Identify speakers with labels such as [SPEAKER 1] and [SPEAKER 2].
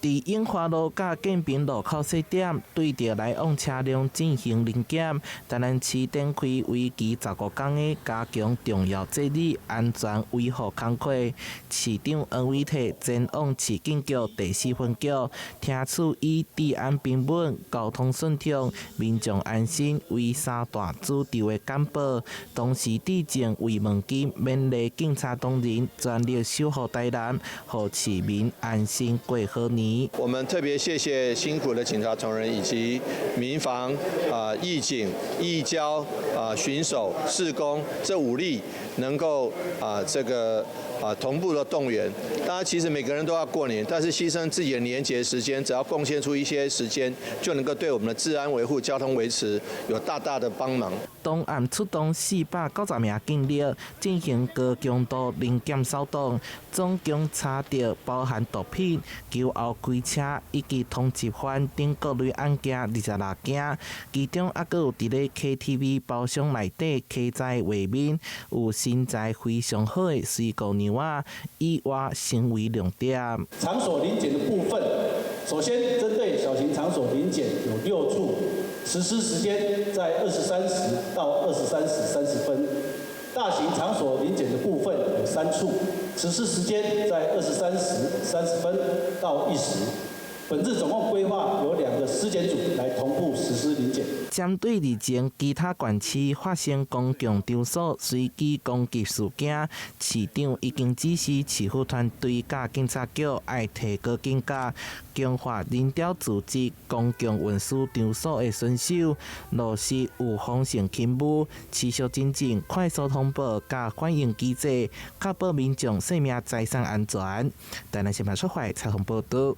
[SPEAKER 1] 佇永華路佮建平路口設點，對著來往車輛進行臨檢。台南市展開為期15工的加強重要節日安全維護工課。市長黃偉哲前往市警局第四分局，聽取以治安平穩、交通順暢、民眾安心為三大主軸的簡報。同時致贈慰問金，勉勵警察同仁全力守護台南，予市民安心過好年。
[SPEAKER 2] 我們特別謝謝辛苦的警察同仁以及民防、義警、義交、巡守、社工這五力能夠這個同步的動員。大家其實每個人都要過年，但是犧牲自己的年節時間，只要貢獻出一些時間，就能夠對我們的治安維護、交通維持有大大的幫忙。
[SPEAKER 1] 當暗出動490名警力進行高強度臨檢掃蕩，總共查著包含毒品、毆毆開車以及通緝犯等各類案件26件，其中猶閣有佇咧 KTV 包廂內底騎載畫面，有身材非常好的水姑娘仔，意外成為亮點。
[SPEAKER 3] 場所臨檢的部分，首先針對小型場所臨檢有六處，實施時間在23時到23時30分。大型場所臨檢的部分有三處，實施時間在23時30分到1時。本次總共規劃有兩個屍檢組來同步實施臨檢。
[SPEAKER 1] 針對日前其他縣市發生公共場所隨機攻擊事件，市長已經指示市府團隊佮警察局愛提高警覺，強化人潮聚集公共運輸場所的巡守，落實預防性勤務，持續精進快速通報佮反應機制，確保民眾生命財產安全。台南新聞出發採訪報導。